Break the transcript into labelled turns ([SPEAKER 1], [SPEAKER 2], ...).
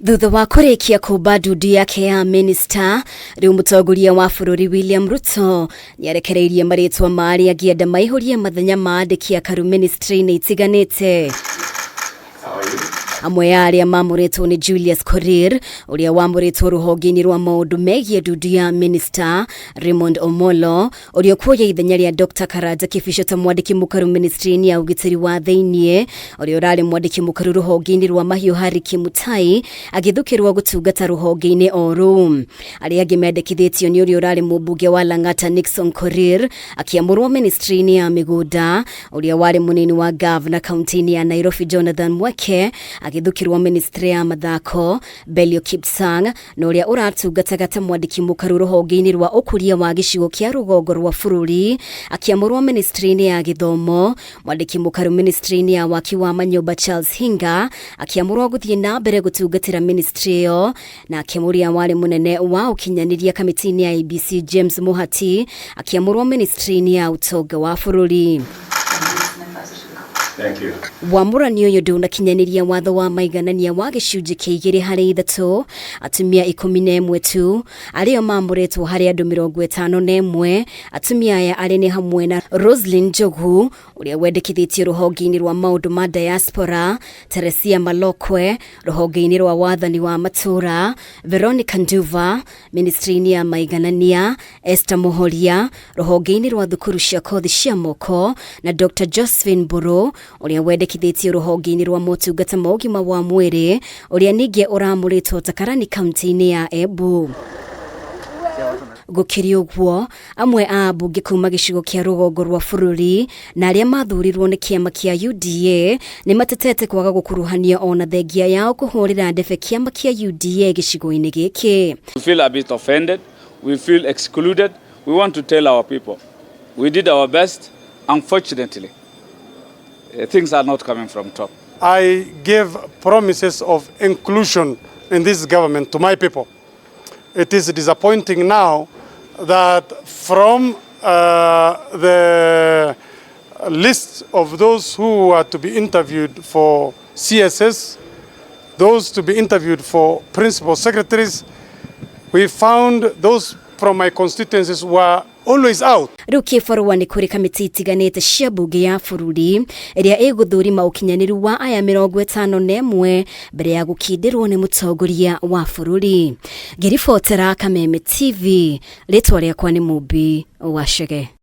[SPEAKER 1] Thutha wa kũrĩkia kũmba ndundu yake ya minista, rĩu mũtongoria wa bũrũri William Ruto nĩarekereirie marĩtwa ma arĩa angĩenda maihũrie mathenya ma andĩki akaru ministry-inĩ itiganĩte. Amwe a arĩa mamũrĩtwo nĩ Julius Korir ũrĩa wamũrĩtwo rũhonge-inĩ rwa maũndũ megiĩ ndundu ya minista, Raymond Omolo ũrĩa ũkuoya ithenya rĩa Dr Karanja Kibicho ta mwandĩki mũkaru ministry-inĩ ya ũgitĩri wa thĩiniĩ, ũrĩa ũrarĩ mwandĩki mũkaru rũhonge-inĩ rwa mahiũ Harry Kimutai agĩthukĩrwo gũtungata rũhonge-inĩ o rũu. Arĩa angĩ mendekithĩtio nĩ ũrĩa ũrarĩ mũmbunge wa Lang'ata Nixon Korir akĩamũrwo ministry-inĩ ya mĩgũnda, ũrĩa warĩ mũnini wa gavana kaunti-inĩ ya Nairobi Jonathan Mweke agĩthukĩrwo ministry ya mathako, Belio Kipsang na ũrĩa ũratungataga ta mwandĩki mũkaru rũhonge-inĩ rwa ũkũria wa gĩcigo kĩa rũgongo rwa bũrũri akĩamũrwo ministry-inĩ ya gĩthomo, mwandĩki mũkaru ministry-inĩ ya waki wa manyũmba Charles Hinga akĩamũrwo gũthiĩ na mbere gũtungatĩra ministry ĩyo, nake mũrĩa warĩ mũnene wa ũkinyanĩria kamĩtĩ-inĩ ya IEBC James Muhati akĩamũrwo ministry-inĩ ya ũtonga wa bũrũri.
[SPEAKER 2] Thank you.
[SPEAKER 1] Wamũrani ũyũ ndũnakinyanĩria watho wa maiganania wa gĩcunjĩ kĩa 2 harĩ 3, atumia 11 tu arĩo mamũrĩtwo harĩ andũ 51. Atumia aya arĩ nĩ hamwe na Roslyn Njogu ũrĩa wendekithĩtio rũhonge-inĩ rwa maũndũ ma diaspora, Teresia Malokwe rũhonge-inĩ rwa wathani wa matũũra, Veronica Nduva ministry-inĩ ya maiganania, Esther Muhoria rũhonge-inĩ rwa thukuru cia kothi cia moko na Dr Josephine Mburu ũrĩa wendekithĩtio rũhonge-inĩ rwa motungata ma ũgima wa mwĩrĩ, ũrĩa ningĩ ũramũrĩtwo ta karani kaunti-inĩ ya Embu. Gũkĩrĩ ũguo, amwe a ambunge kuma gĩcigo kĩa rũgongo rwa bũrũri na arĩa mathurirwo nĩ kĩama kĩa UDA nĩ matetete kwaga gũkuruhanio ona thengia yao kũhũrĩra ndebe kĩama kĩa UDA gĩcigo-inĩ gĩkĩ.
[SPEAKER 2] We feel a bit offended. We feel excluded. We want to tell our people we did our best. Unfortunately, things are not coming from top.
[SPEAKER 3] I gave promises of inclusion in this government to my people. It is disappointing now that from the list of those who are to be interviewed for CSS, those to be interviewed for principal secretaries, we found those from my constituencies were always out.
[SPEAKER 1] Rĩu kĩbarũa nĩ kũrĩ kamĩtĩ itiganĩte cia mbunge ya bũrũri ĩrĩa ĩgũthũrima ũkinyanĩru wa aya 51 mbere ya gũkindĩrwo nĩ mũtongoria wa bũrũri. Ngĩribotera Kameme TV, rĩtwa rĩakwa nĩ Mumbi wa Chege.